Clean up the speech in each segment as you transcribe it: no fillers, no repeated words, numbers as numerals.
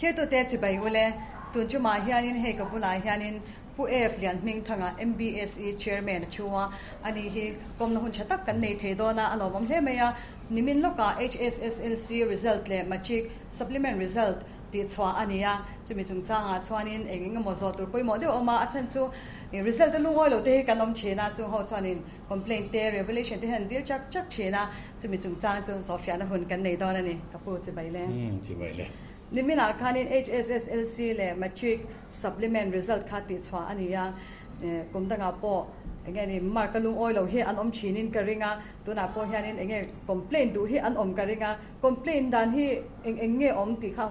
Thirtute chibai ule, tun chumah hianin hei ka bulah hianin Pu F Lianhmingthanga, MBSE Chairman a thu a, ani hi kawmna hun tha tak kan nei thei dawn a, a lawmawm hle mai a. Nimin lawkah HSSLC result leh Matric Supplement result tih chhuah a ni a, chumi chungchangah chuanin eng eng emaw zawh tur pawimawh deuh a awm a, a chhan chu result a lungawi lo te hi kan awm thin a, chung ho chuanin complaint te, revelation te hian an dil chak chak thin a, chumi chungchang chu zawhfiahna hun kan nei dawn a ni, ka pu chibai le. Umm chibai le. Niminah khanin HSSLC leh Matric Supplement result kha tih chhuah a ni a, kum dangah pawh eng nge ni mark a lungawi lo hi an awm thinin ka ring a, tunah pawh hianin eng nge complaint duh hi an awm ka ring a, complaint dan hi eng eng nge awm tih kha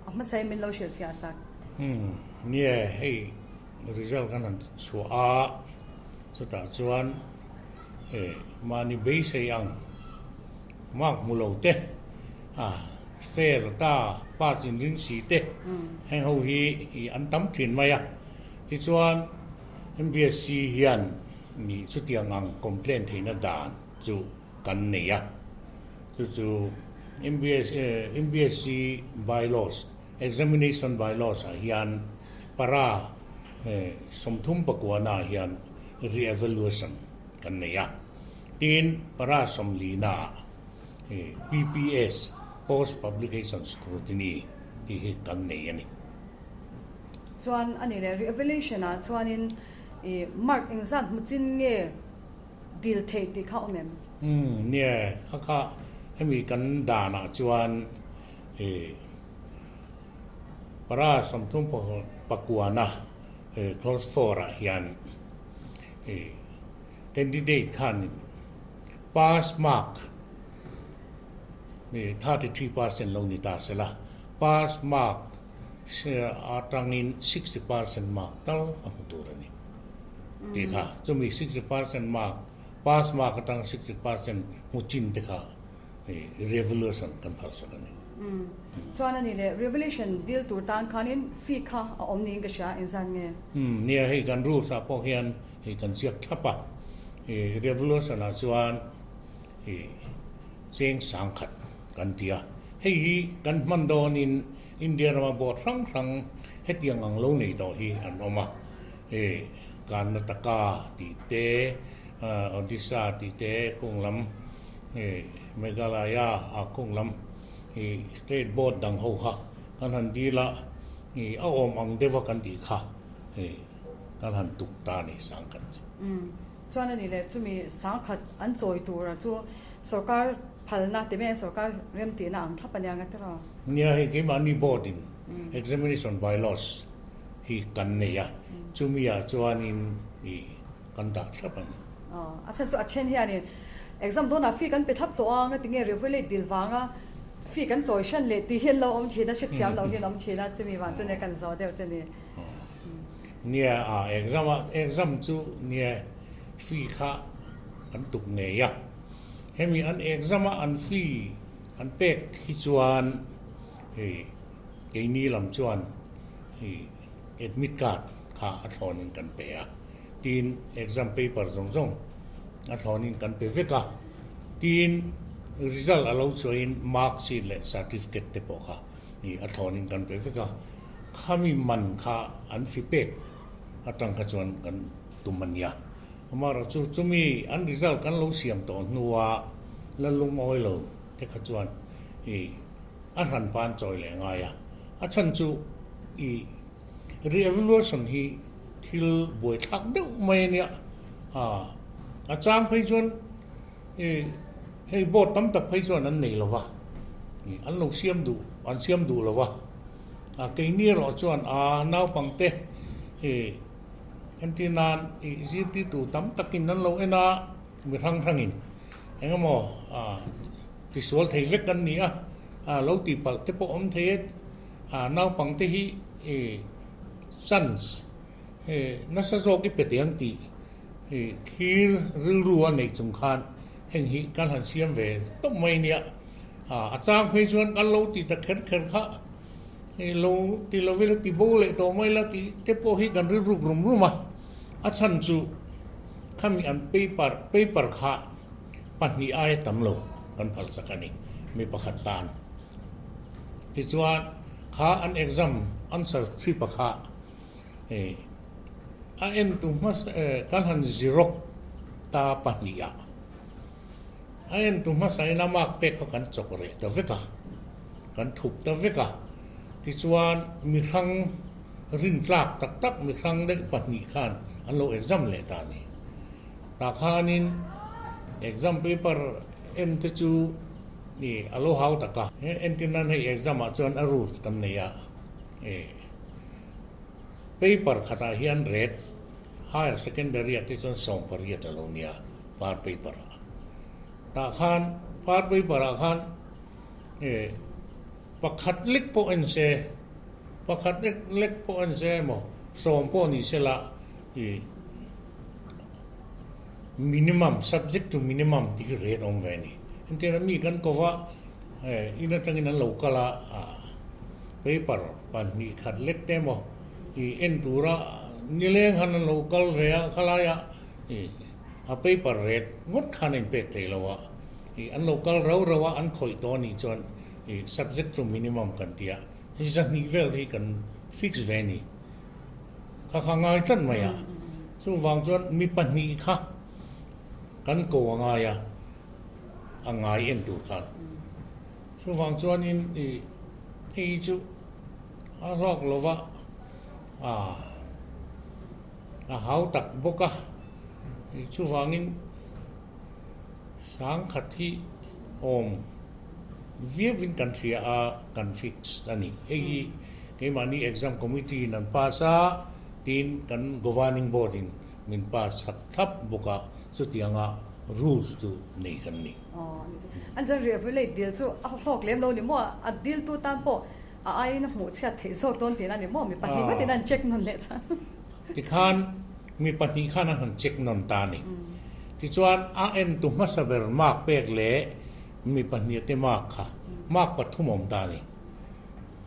a hmasain min lo hrilhfiah sak. Umm nie hei result kan han chhuah a, chutah chuan mahni beisei ang mark hmu lo te a fail ta pass inring si te heng ho hi ih an tam thin mai a, tichuan MBSC hian ih chutiang ang complaint theihna dan chu kan nei a, chu chu MBSC bylaws examination bylaws ah hian para 39 ah hian re-evaluation kan nei a, tin para 40 ah PPS, Post Publication Scrutiny, tih hi kan nei a ni. Chuan a ni leh re-evaluation ah chuanin i mark engzat hmu chin nge dil theih tih kha awm em? Umm nia, kha kha hemi kan danah chuan i para 39 clause 4 ah hian i candidate khanin pass mark 33% lo ni ta se la, pass mark atangin 60% mark tal a hmu tur a ni tih kha. Chumi 60% mark, pass mark atang 60% hmu chin te kha revolution kan phalsak a ni. Chuan a ni le, revolution dil tur tan khanin fee kha a awm niin ka hria, engzat nge? Nia, hei kan rules ah pawh hian Hei kan ziak thlap a, i revolution ah chuan i cheng sangkhat kan ti a, hei hi kan hman dawnin India rama board hrang hrang hetiang ang lo nei tawh hi an awm a, i Karnataka tih te, Odisha tih te kung lam i Meghalaya ah kung lam i state board dang ho kha kan han dil a, i a awm ang deuh a kan tih kha i. Kan han tuk ta a ni sangkhat chu. Umm chuan a ni le chumi sangkhat an chawi tura chu sorkar phalna ti mai sorkar remtihna ang thlap a nia nga tiraw? Nia hei keimahni board in examination bylaws hi kan nei a chumi ah chuanin ih kan dah thlap a ni. Aw a chhan chu a then hianin exam dawnah fee kan pe thlap tawh a nga tinge revalate dil vanga fee kan chawi hran leh tih hi an lo awm thin a hrethiam loh hi an awm thin a chumi vang chu nia kan zawh deuh che ni. Nia a exam a exam chu nia fee kha kan tuk ngei a, hemi an exam a an fee an pek hi chuan hei keini lam chuan hei admit card kha a thlawnin kan pe a, tin exam paper zawng zawng a thlawnin kan pe vek a, tin result a lo chhuahin mark sheet leh certificate te pawh kha a thlawnin kan pe vek a. Khami man kha an fi pek atang kha chuan kan tum a nia. Amaherawh chu chumi an result kan lo siam tawh hnua la lungawi lo te kha chuan i a hran pan chawi leh ngai a. A chhan chu i re-evaluation hi thil buaithlak deuh mai a nia. A chang phei chuan i hei board tam tak phei chuan an nei lo va, an lo siam duh an siam duh lo va. A keini erawh chuan a naupangte i entir nan i zirtirtu tam takin an lo en a, mi hrang hrangin eng emaw a tisual thei vek an ni a, a lo tihpalh te pawh awm thei e, a naupangte hi i chance i nasa zawk i pe teh ang tih i thlir rilru a neih chung khan heng hi kan han siam ve tawp mai nia. A chang phei chuan kan lo ti ta kher kher kha, hei lo ti lo ila ti bo leh tawh mai la tih te pawh hi kan rilruk rum rum a, a chhan chu khami an paper paper kha pahnih aia tam lo kan phalsak a ni mi pakhat tan. Tichuan Kha an exam answer script-a kha a entu hmasa kan han xerox ta pahnihah a entu hmasain a mark pek kha kan chawk reh ta vek a, kan thup ta vek a. Tichuan mi hrang rintlak tak tak mi hrang deuh pahnih khan an lo exam leh ta a ni. Tah khanin exam paper en te chu Ni, a lo hau tak a. Entir nan hei exam ah chuan a rules kan nei a, e paper khatah hian red higher secondary ah te chuan 18 a lo nia par paper ah. Tah khan par paper ah khan e pakhat lek pawh en se, pakhat lek lek pawh en se emaw sawm pawh ni se la i Minimum, subject to minimum tih hi ret awm ve a ni. Engtiang a mi kan ko va, in atangin an lo kal a, paper pahnih khat lek te emaw i en tura nileng han an lo kal ve a, khalaia i a paper ret ngawt khan a inpek thei lo a, i an lo kal rau rau a, an khawih tawh a nih chuan i subject to minimum kan ti a, hei zahnih vel hi kan fix ve a ni. Kha kha ngai tlat mai a, chuvang chuan mi pahnih kha kan ko a ngai a, a ngai en tur khan. Chuvang chuanin i hei chu a hlawk lo va, a hau tak bawk a, chuvangin sangkhat hi awm viauin kan hria a, kan fix a ni. Hei hi keimahni exam committee in an pass a, tin kan governing board in min pass chak thlap bawk a, chutianga rules chu nei kan ni. Aw, an chuan revelate dil chu a hlawk lem lo ni maw? A dil tu tan pawh a aiin a hmuh chhiat theih zawk dawn tihna ni maw? Mi pahnih ngatin an check nawn leh chuan. Tikhan mi pahnih khan an han check nawn ta a ni. Tichuan a entu hmasa ber mark pek leh mi pahnih te mark kha mark pathum a awm ta a ni.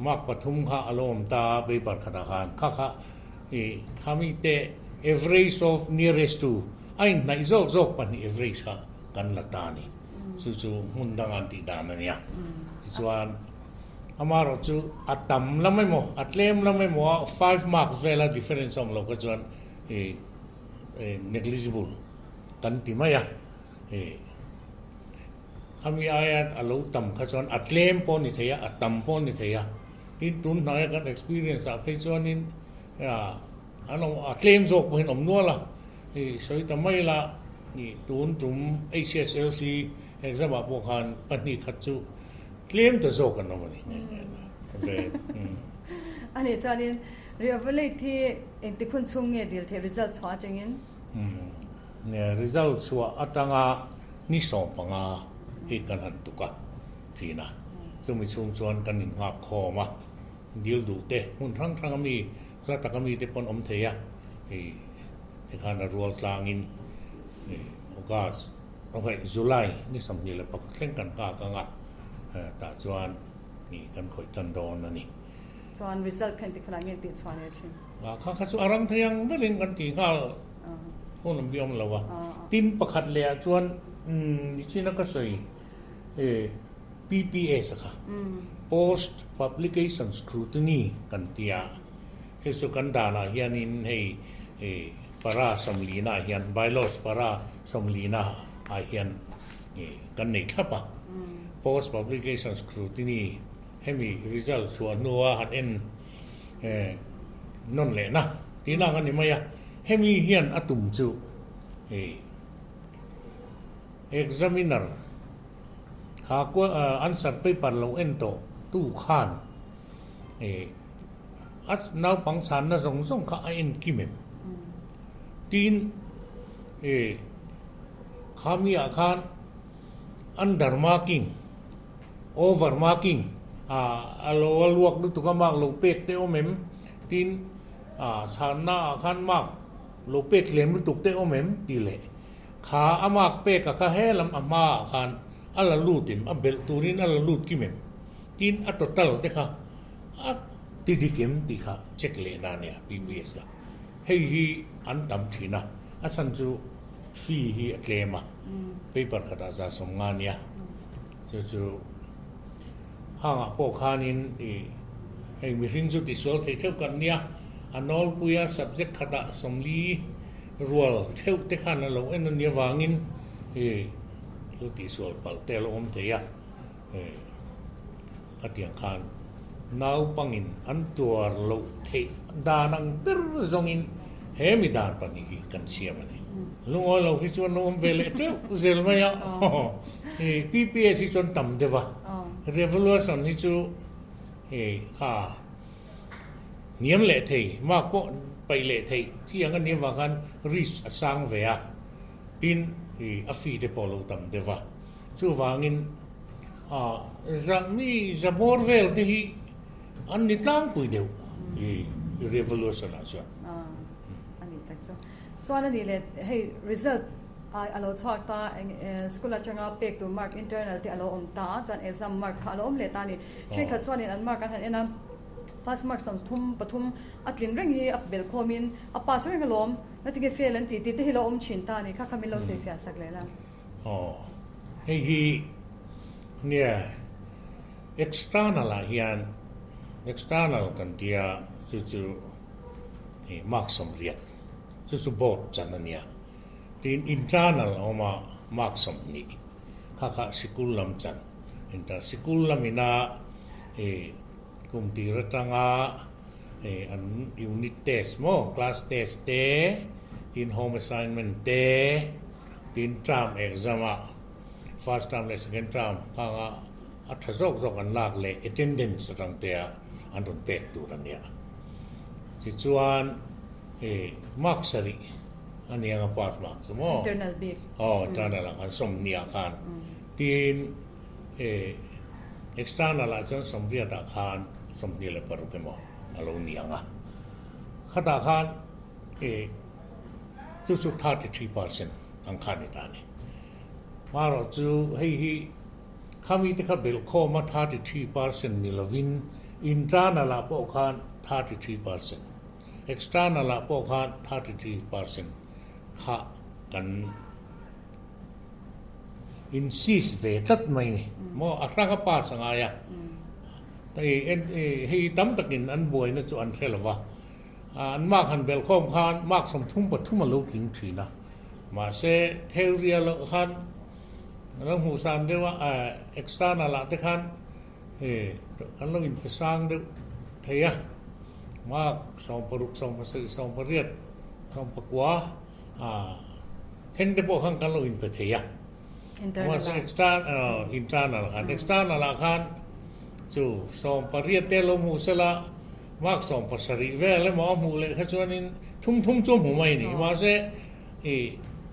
Mark pathum kha a lo awm ta a paper khatah khan kha kha i khami te average of nearest to a inhnaih zawk zawk pahnih average kha kan la ta a ni. Chu chu hmun danga an tih dan a nia. Tichuan. Amaherawh chu a tam lam emaw, a tlem lam emaw a five marks vela difference a awm lo kha chuan ih negligible kan ti mai a. Ih khami aia a lo tam kha chuan a tlem pawh a ni thei a, a tam pawh a ni thei a. Tin, tun hnaia kan experience ah phei chuanin an awm a tlem zawk pawhin awm nual a. Ih sawi ta mai la ih tun tum HSLC exam ah pawh khan pahnih khat chu Tlem ta zawk an awm a ni nghe nghe na ve. A nih chuanin Reevaluate hi engtik hun chhung nge dil theih result chhuah atangin? Nge result chhuah atanga ni 15 hi kan han tuk a thin a, chumi chhung chuan kan innghak khawm a, dil duh te hmun hrang hrang a mi hla taka mi te pawn awm thei a, hei tikhan a rual tlangin August Okay, July ni 21 thleng kan nghak ang a, tah chuan kan khawih tan dawn a ni. Chuan result kha engtik hunah nge tih chhuah leh thin? Kha kha chu a ram thei ang berin kan tih nghal hun an biawm lo a. Tin pakhat leh ah chuan nichina ka sawi PPS a kha, Post Publication Scrutiny kan tia, hei chu kan danah hianin hei Para sawmlina ah hian, Bylaws para sawmlina ah hian kan nei thlap a. Post publication scrutiny hemi result chhuah hnua han en nawn lehna tihna ang a ni mai a. Hemi hian a tum chu examiner kha answer paper lo en tawh tu khan A naupang chhanna zawng zawng kha a en kim em? Tin, e, kha miah khan under marking, over marking, a, a lo a luak lutuk a mark lo pek te awm em? Tin, a, chhanna ah khan mark lo pek tlem lutuk te awm em? Tih leh kha a mark pek a kha he lam a hma ah khan a la lut em? A belh turin a la lut kim em? Tin, a total te kha. A ti dik em tih kha check leh na nia PPS la. Hei hi an tam thin a, a chhan chu fee hi a tlem a, paper khatah 150 nia. Chu chu hangah pawh khanin ih. Hei mihring chu tisual thei theuh kan nia, a nawlpuia subject khatah 40 rual theuh te khan a lo en a nia vangin i thil tihsual palh te a lo awm thei a, khatiang khan naupangin an tuar loh theih dan ang ber zawngin he mi dan pahnih hi kan siam a ni. Lungawi lo hi chuan lo awm ve leh teuh zel mai a, PPS hi chuan tam deuh a, revolution hi chu Hei kha hniam leh thei, mark pawh paih leh theih chi ang a nih avang khan risk a sang ve a, tin i a fee te pawh a lo tam deuh a. Chuvangin za mi za bawr vel te hi an ni tlangpui deuh i revolution ah chuan. A nih tak chu. Chuan a nih leh hei result a lo chhuak ta school atanga pek tur mark internal te a lo awm ta a, chuan exam mark kha a lo awm leh ta a ni. Thenkhat chuanin an mark an han en a, pass mark 33 a tlin reng hi a belh khawmin a pass reng alawm, ngatinge fail an tih tih te hi lo awm thin ta a ni. Kha kha min lo sawifiah sak leh la. Aw, hei hi nia external ah hian external kan tia chu chu mark 80 chu chu board chan a nia. Tin internal a awm a mark 20 kha kha sikul lam chan. Inter sikul lamina ih kum tir atanga ih an unit test maw class test te tin home assignment te tin term exam ah first term leh second term khanga a tha zawk zawk an lak leh attendance atang te ah an rawn pek tur a nia. Tichuan ih mark sarih a ni anga pass mark chu maw. Internal bik. Aw internal ah khan 20 ah khan. Tin, he external ah chuan 80 ah khan 26 emaw a lo ni ang a. Khatah khan he chu chu 33% ang kha a ni ta a ni. Marawh chu hei hi khami te kha belhkhawm a 33% ni lovin internal ah pawh khan 33%, external ah pawh khan 33% kha kan Insist ve tlat mai ni maw a hrang a pass a ngai a, hei tam takin an buaina chu an hre lova, an mark han belh khawm khan mark 33 a lo tling thin a, mahse theory a loh khan a lo hmuh san deuh a, external ah te khan kan lo inpe sang deuh thei a, mark 16, 17, 18, 19 a then te pawh khan kan lo inpe thei a. Mahse internal khan external ah khan chu 18 te lo hmuh sela mark 70 vel emaw a hmuh leh kha chuanin thum thum chu a hmu mai a ni. Mahse i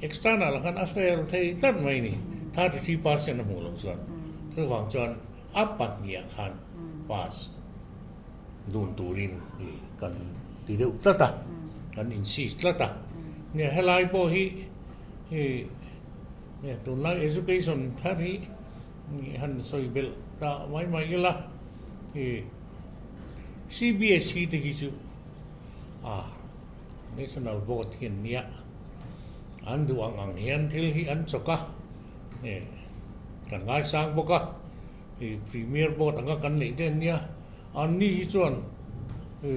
external ah khan a fail thei tlat mai a ni. 33% a hmuh loh chuan chuvang chuan a pahnih ah khan pass dun turin i kan ti deuh tlat a, kan insist tlat a. Nia helai pawh hi i nia tunlai education thar hi han sawi belh ta mai mai ila i CBSE te hi chu a National Board hi an nia an duh ang ang hian thil hi an chawk a, kan ngaisang bawk a. I Premier Board anga kan neih te an nia, anni hi chuan i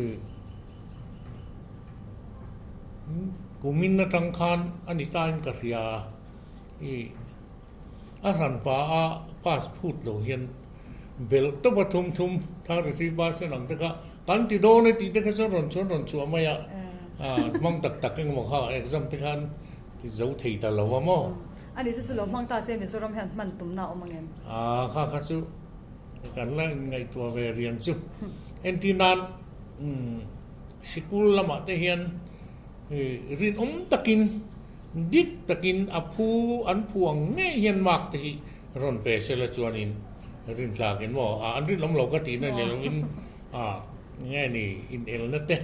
kumin atang khan a ni tain ka hria a, i a hranpa a pass phut lo hian belh tawp a thum thum 33% ang te kha kan ti dawn e tih te kha chuan rawn chuan rawn chhuah mai a, hmang tak tak engemaw kha exam te khan ti zo thei ta lo a maw. A ni chu chu lo hmang ta se Mizoram hian hman tumna a awm ang em? Aa kha kha chu kan la inngaihtuah ve rian chu. Entir nan sikul lamah te hian rinawm takin dik takin a phu an phu ang ngei hian mark te hi rawn pe se la chuanin rinthlakin maw an rinawm lo ka tihna ni lovin nge ni inelna te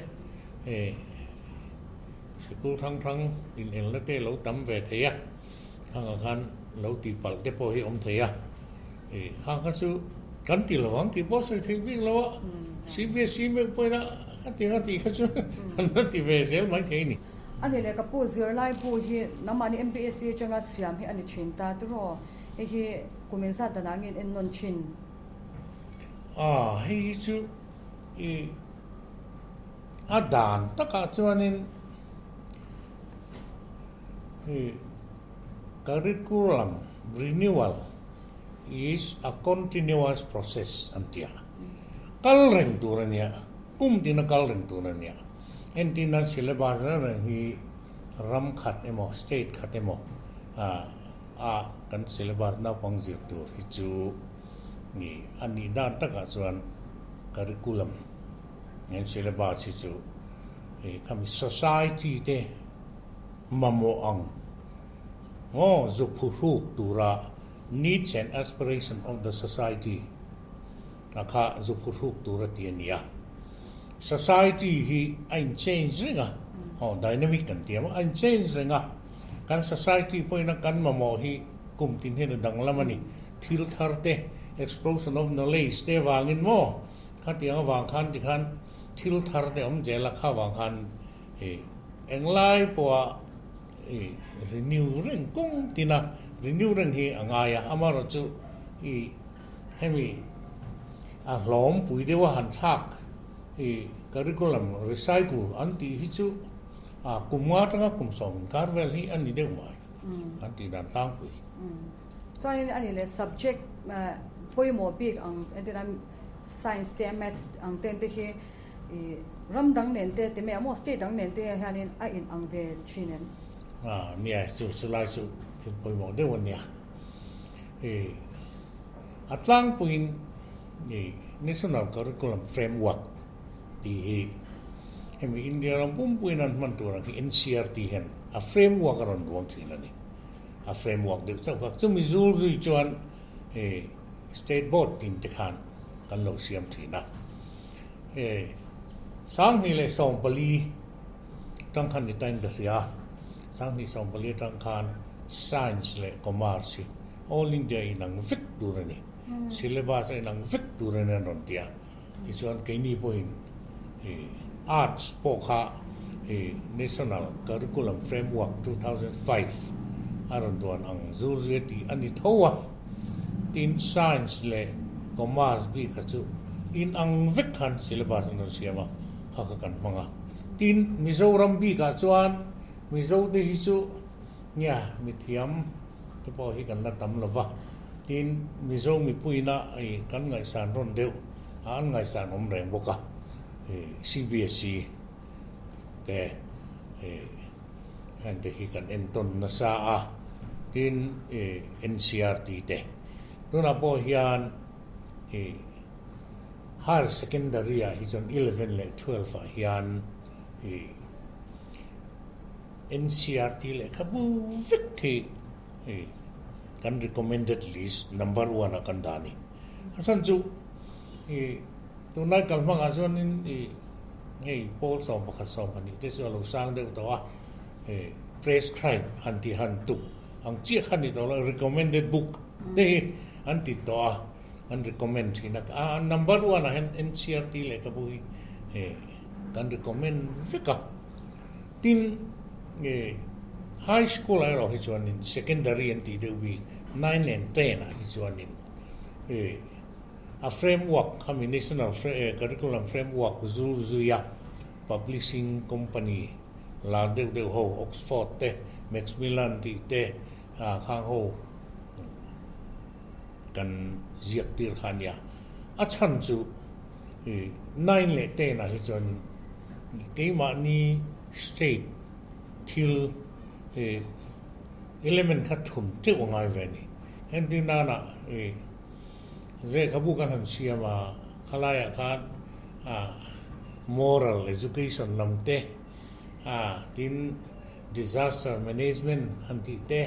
Sikul hrang hrang inelna te lo tam ve thei a, khangah khan lo tih palh te pawh hi awm thei a, ih khang kha chu kan ti lo ang tih pawh sawi theih bik lo a, CBSE meuh pawhin a khatiang a tih kha chu kan la ti ve zel mai thei a ni. A ni leh ka pu zirlai bu hi nangmahni MBSE atanga siam hi a ni thin ta tiraw? Hei hi kum inzat danah nge in ennawn thin? Aw hei hi chu. I a dan takah chuanin i curriculum renewal is a continuous process an ti a. Kal reng tur a nia, kum tina kal reng tur a nia. Entirna syllabus reng reng hi ram khat emaw state khat emaw a kan syllabus naupang zir tur hi chu a nih dan takah chuan curriculum an syllabus hi chu khami society te mamawh ang maw zu phuhruk tura needs and aspiration of the society a kha zu phuhruk tur a ti a ni a. Society hi a in change reng a, aw dynamic kan ti a maw, a in change reng a, kan society pawhin a kan mamawh hi kum tin hian a danglam a ni. Thil thar te, explosion of knowledge te vangin maw, khatiang avang khan tikhan thil thar te awm zel a, kha vang khan i englai pawha i renew reng kawng tina renew reng hi a ngai a, amaherawhchu i hemi a hlawm pui deuha han thlak i curriculum recycle an tih hi chu a kum nga atanga kum sawm inkar vel hi a ni deuh mai an tih dan tlangpui. Chuanin a nih leh subject pawimawh bik ang entirna science te maths ang ten te hi i ram dang nen te ti mai ang maw state dang nen te hianin a in ang ve thin em? A nia chu chulai chu thil pawimawh deuh a nia. I a tlangpuiin i National Curriculum Framework tih hi hemi India ram pumpuiin an hman tur ang khi NCERT hian a framework a rawn duang thin a ni. A framework deuh chauh kha chumi zul zui chuan i State Board tin te khan kan lo siam thin a. I 2014 tang khan ni tain ka hria a, 2014 tang khan Science leh Commerce hi All India inang vek tur a ni, syllabus a inang vek tur a ni an rawn ti a. Tichuan keini pawhin i Arts pawh kha i National Curriculum Framework 2005 a rawn duan ang zur zui a tih a ni tho a. Tin Science leh Commerce bik kha chu inang vek khan syllabus an rawn siam a, kha kha kan hmang a. Tin Mizoram bikah chuan Mizote hi chu nia mithiam te pawh hi kan la tam lo va, tin Mizo mipuina i kan ngaihsan rawn deuh a an ngaihsan awm reng bawk a, i CBSE te i heng te hi kan entawn nasa a, tin i NCERT te tunah pawh hian i higher secondary ah hi chuan eleven leh twelve ah hian i NCERT lehkhabu vek hi kan recommended list number one a kan dah a ni. A chhan chu i tunlai kal hmangah chuanin i hei pawl 11 12 te chu a lo sang deuh tawh a, i prescribe han ti han tuk ang chiah kha ni tawh lo, recommended book te hi an ti tawh a, an recommend thin a. A number one ah hian NCERT lehkhabu hi kan recommend vek a. Tin, high school ah erawh hi chuanin secondary an tih deuh bik nine and ten ah hi chuanin a framework khami national curriculum framework zul zuia publishing company lar deuh deuh ho Oxford te Macmillan tih te khang ho kan ziak tir kha a nia. A chhan chu nine leh ten ah hi chuanin keimahni state thil element kha thun teuh a ngai ve a ni. Entir nana lehkhabu kan han siam a, khalaiah khan moral education lam te tin disaster management han tih te,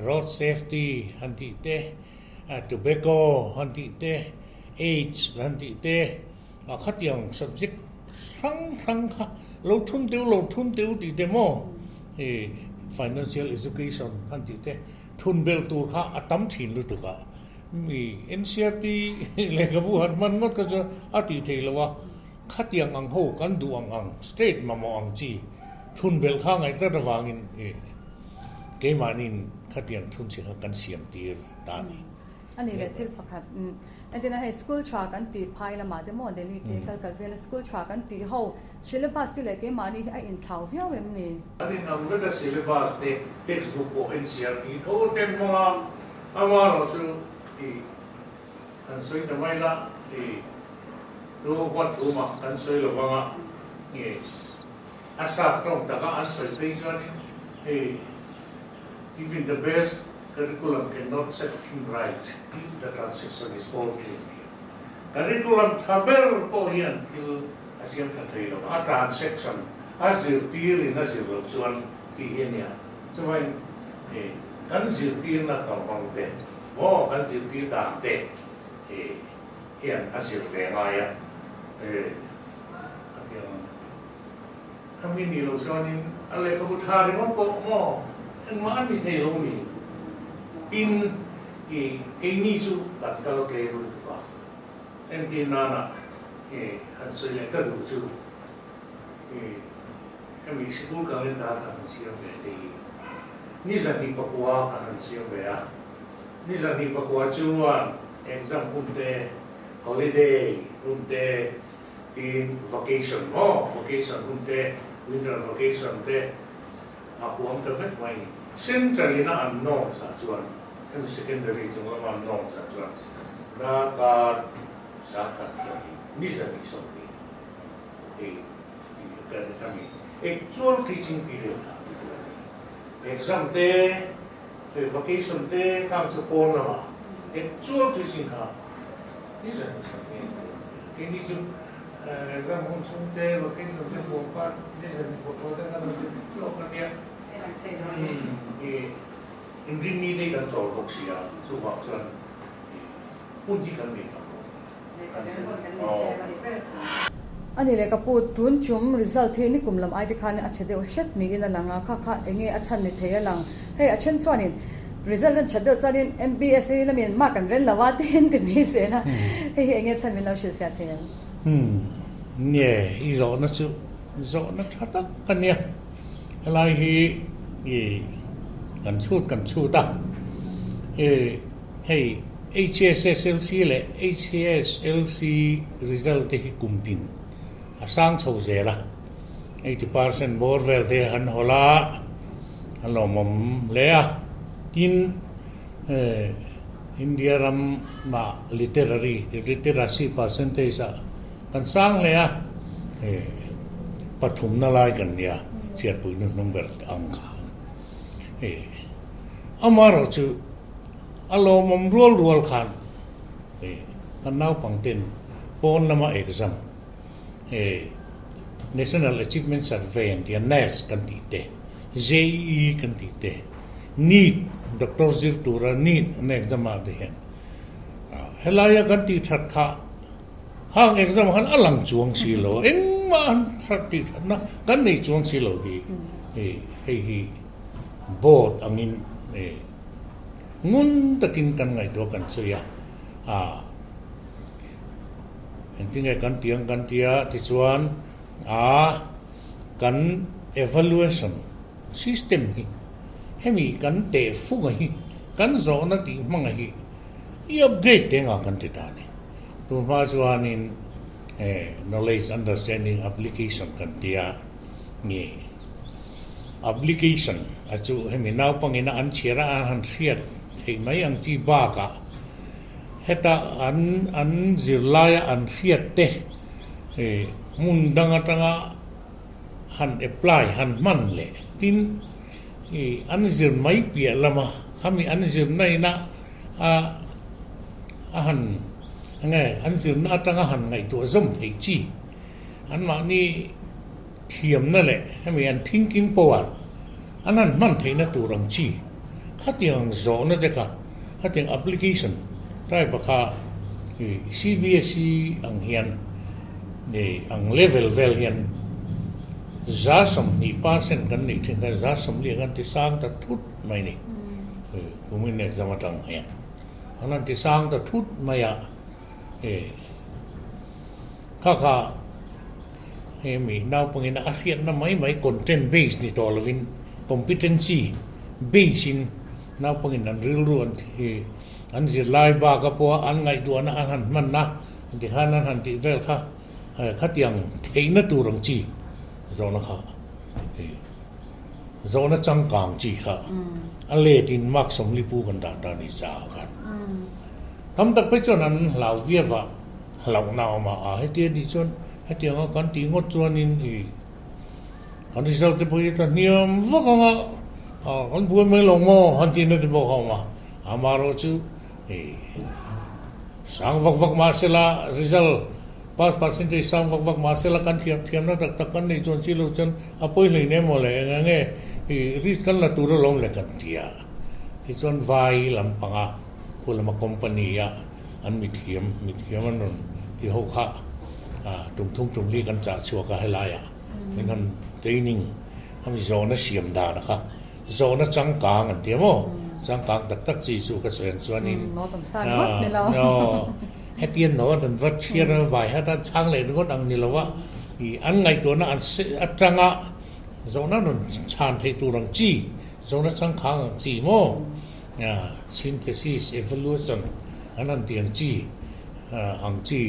road safety han tih te, tobacco han tih te, aids han tih te, a khatiang subject hrang hrang kha lo thun teuh lo thun teuh tih te maw i financial education han tih te thun belh tur kha a tam thin lutuk a, mi NCERT lehkhabu han hman ngawt kha chuan a tih theih loh a, khatiang ang ho kan duh ang ang state mamawh ang chi thun belh kha ngaih tlat avangin i keimahniin khatiang thun chi kha kan siam tir ta a ni. A ni leh thil pakhat. Entirna hei school tha kan tih phai lamah te maw Delhi te kal kal vela school tha kan tih ho syllabus te leh keimahni hi a inthlau viau em ni? An inang vek a syllabus te textbook pawh NCERT tho ten hmang a, amaherawhchu i kan sawi ta mai la i tu huat thu mah kan sawi lo vang a i a sap tawng taka an sawi phei chuanin i Even the best curriculum cannot set thing right if the transaction is faulty an ti a. Curriculum tha ber pawh hian thil a siam tha thei lo, a transaction a zirtir in a zir loh chuan tih hi a nia. Chuvain kan zirtirna kalhmang te maw kan zirtir dan te hian a zir ve ngai a, a ti ang. Khami nih loh chuanin a lehkhabu tha ringawt pawh maw engmah a ni thei lo ni. Tin, i keini chu kan kal tlem lutuk a, entir nana i han sawi leh ka duh chu i hemi sikul calendar kan han siam ve te hi ni 29 kan han siam ve a, ni 29 chuan exam hun te, holiday hun te, Tin, vacation maw, vacation hun te, winter vacation te a huam ta vek mai. Central ina an norms ah chuan, hemi secondary chung lama an norms ah chuan darkar 120, ni 120 hei kan hemi actual teaching period ah ti tur a ni. Exam te, hei vacation te khang chu pawn lamah actual teaching kha Ni zan ni 20 an ti a. Keini chu exam hun chhung te, vacation te huam khan ni zan ni pakua te kan rawn ti tawk a nia. I inrinni te hi kan chawl bawk si a, chuvang chuan hun hi kan nei tam lo. A ni leh ka pu, tun chum result hi nikum lam ai te khan a chhe deuh hret niin a lang a, kha kha eng nge a chhan ni thei a lang. Hei a then chuanin result an that deuh chuanin MBSA lamin mark an ren lo a tiin ti mai zel a, hei hi eng nge chhan min lo hrilhfiah thei ang? Umm, nge i zawhna chu zawhna tha tak a nia, helai hi i kan chhut kan chhut a, i Hei HSSLC leh HSLC result te hi kum tin a sang chho zel a, 80% bawr vel te han hawlh a, a lawmawm hle a. Tin, India ramah literary, literacy percentage ah kan sang hle a, pathumna lai kan nia, chhiatpui hnuhnung ber ang khan. Amaherawhchu A lawmawm rual rual khan kan naupang ten pawn lama exam National Achievement Survey an tia NAS kan tih te, JEE kan tih te, NEET doctor zir tura NEET an exam ah te hian helaia kan tih that kha hang exam khan a lang chuang si lo engmah an tih thatna kan nei chuang si lo hi hei hi board angin Ngun takin kan ngaihtuah kan sawi a, ah engtinge kan ti ang kan ti a tichuan ah kan evaluation system hi hemi kan teh funga hi kan zawhna tih hmanga hi i upgrade te nga kan ti ta a ni. Tunhma chuanin knowledge understanding application kan ti a nge. Application a chu hemi naupangina an chhiar a an han hriat theih mai ang chi bakah heta an an zirlaia an hriat te hmun dang atanga han apply han hman leh tin ih an zir mai piah lama khami an zirna ina a a han enge an zirna atanga han ngaihtuah zawm theih chi anmahni Thiamna leh hemi an thinking power an han hman theihna tur ang chi khatiang zawhna te kha khatiang application type a kha i CBSE ang hian i ang level vel hian 20% kan neih thin kha 40 kan ti sang ta thut mai ni kumin exam atang hian an han ti sang ta thut mai a i Kha kha hemi naupangin a hriatna mai mai content base ni tawh lovin competency base in Naupangin an rilru an hi an zirlai baka pawha an ngaihtuahna an han hmanna tikhan an han tih vel kha khatiang theihna tur ang chi zawhna kha zawhna changkang chi kha a letin mark sawmlipu kan dah ta ni za ah khan tam tak phei chuan an hlau viau a hlauhna a awm a, a hetia nih chuan hetianga kan tih ngawt chuanin ih Kan result te pawh hi a tla hniam vak ang a, kan buai mai lo maw han tihna te pawh a awm a, amaherawhchu sang vak vak mah sela result pass percentage sang vak vak mah sela kan thiam thiamna tak tak kan neih chuan si lo chuan a pawi hlei nem maw le eng eng nge risk kan la tur alawm le kan ti a, tichuan vai lampanga khu lama company a an mithiam mithiam an rawn ti ho kha tum thum tum li kan chah chhuak a helaiah. Min han training khami zawhna siam dan a kha zawhna changkang an ti a maw changkang tak tak chi chu ka sawi ang chuanin hetiang note an va chhiar a vai hat a chhang leh ringawt ang ni lo a ih an ngaihtuahna an atanga zawhna rawn chhan theih tur ang chi zawhna changkang ang chi maw synthesis evaluation an han tih ang chi ang chi.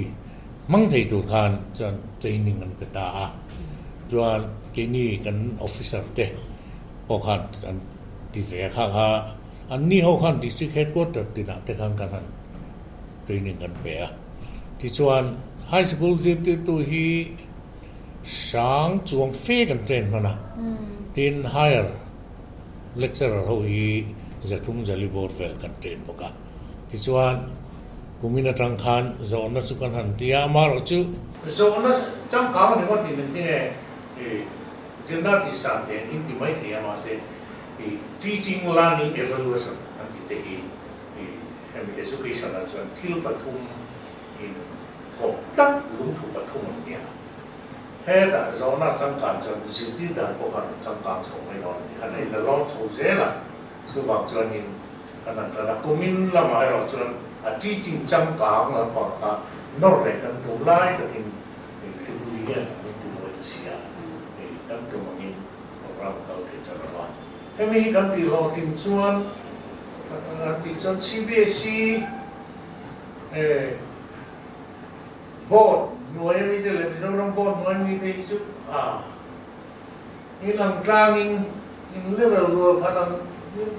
Hmang thei tur khan chuan training an pe ta a, chuan keini kan officer te pawh khan an ti ve a kha kha an ni ho khan district headquarter tinah te khan kan han training kan pe a. Tichuan high school zirtirtu hi sang chuang fe kan train hman a, tin higher lecturer ho hi zathum zali bawr vel kan train bawk a. Tichuan Kumin atang khan zawhna chu kan han ti a, amaherawh chu. Zawhna changkang a ni ngawt tih min ti nge? I zirna tih san thei an inti mai thei a, mahse i teaching learning evaluation an tih te hi i hemi education ah chuan thil pathum in kawp tlat lungthu pathum an nia. Hetah zawhna changkan chuan zirtir dan pawh khan an changkang chho mai dawn a ti khan a inla lawn chho zel a, chuvang chuanin Kan han tan a, kumin lamah erawh chuan a teaching changkang lampang kha nawr leh kan tum lai takin Hlipui hian min ti buai ta si a, kan tum angin program kal thei ta lo va. Hemi hi kan tih hlawhtlin chuan kan tih chuan CBSE board hnuai ami te leh Mizoram board hnuai ami te hi chu a In ang tlangin in level rual khan ang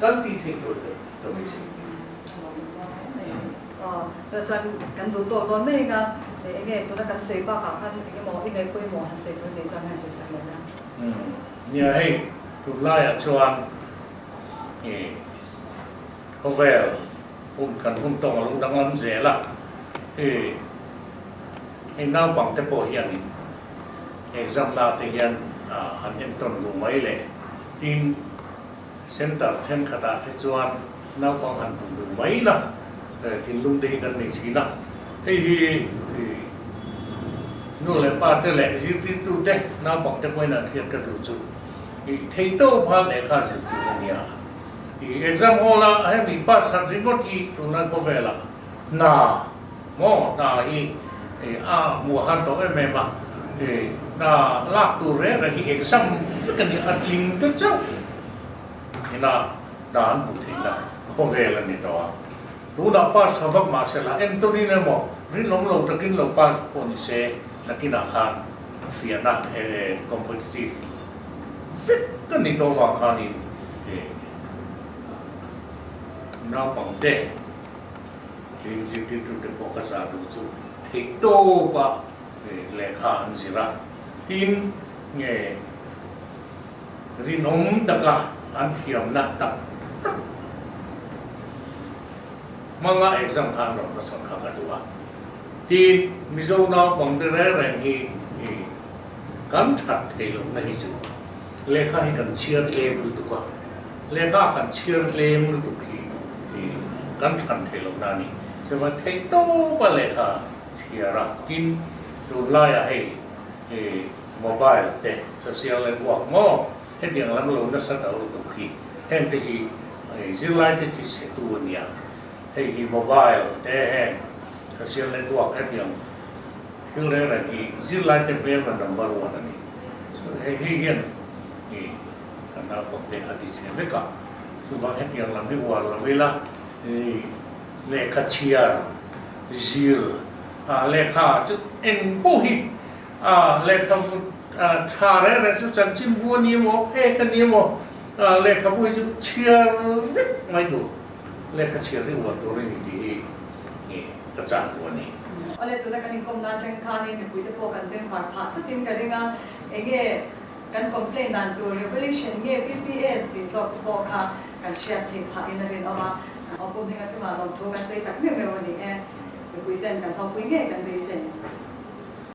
kan tih theih tur te ka beisei. Aw, chuan chuan kan duh tawk dawn mai anga, leh enge tuna kan sawi bakah khan enge maw i ngaihpawimawh han sawi tur nei chuan han sawi sak leh la. Umm, nia hei tunlaiah chuan i khawvel hun kan hun tawng a lo danglam zel a, i hei naupang te pawh hianin Exam na te hian an entawn duh mai le. Tin, centre thenkhatah te chuan naupang han hmu duh mai la, thinlung te hi kan nei thin a. Hei hi nu leh pa te leh zirtirtu te naupang te pawhin an hriat ka duh chu theihtawp khan lehkha zir tur a nia. Exam hall a hemi pass that ringawt hi tunlai khawvelah hna Maw hna hi a hmuh har tawh em em a, hna lak tur reng reng hi exam vek a ni, a tling ta chauh ina hna an hmuh theihna khawvel a ni tawh a. Tunah pass ha vak mah sela entawnin emaw rinawm lo takin lo pass pawh ni se nakinah khan fiahna competitive vek a ni tawh avang khanin naupangte Hlim zirtirtute pawh ka zah duh chu theih tawp a lehkha an zir a, tin nge rinawm taka an thiamna tak tak hmanga exam kha an rawn hmasawn kha ka duh a, tin Mizo naupangte reng reng hi kan that theih lohna hi chu lehkha hi kan chhiar tlem lutuk a. Lehkha kan chhiar tlem lutuk hi kan thlan theih lohna a ni. Chuvan theih tawpa lehkha chhiar a, tin tunlaiah hei mobile te, social network maw hetiang lam lo nasa ta lutuk hi hengte hi zirlaite chi chhetu a nia. Hei hi mobile te heng social network hetiang thil reng reng hi zirlaite hmelma number one a ni. Hei hian Kan naupangte a ti chhe vek a. Chuvang hetiang lam hi uar lo ila, lehkha chhiar, zir, lehkha chu eng pawh hi lehkha tha reng reng chu chanchinbu a ni emaw, phek a ni emaw, lehkhabu hi chu chhiar vek mai tur, lehkha chhiar hi uar tur a ni tih hi ka chah duh a ni. Awle, tuna kan inkawmna atang khanin mipuite pawh kan bengvar phah satin ka ring a, enge Kan complaint dan tur regulation nge PPS tih zawk te pawh kha kan hriat theih phah in a rinawm a. Awpum hminga chungah lawmthu kan sawi tak meuh meuh a ni e. Mipui ten kan hlawkpui ngei kan beisei.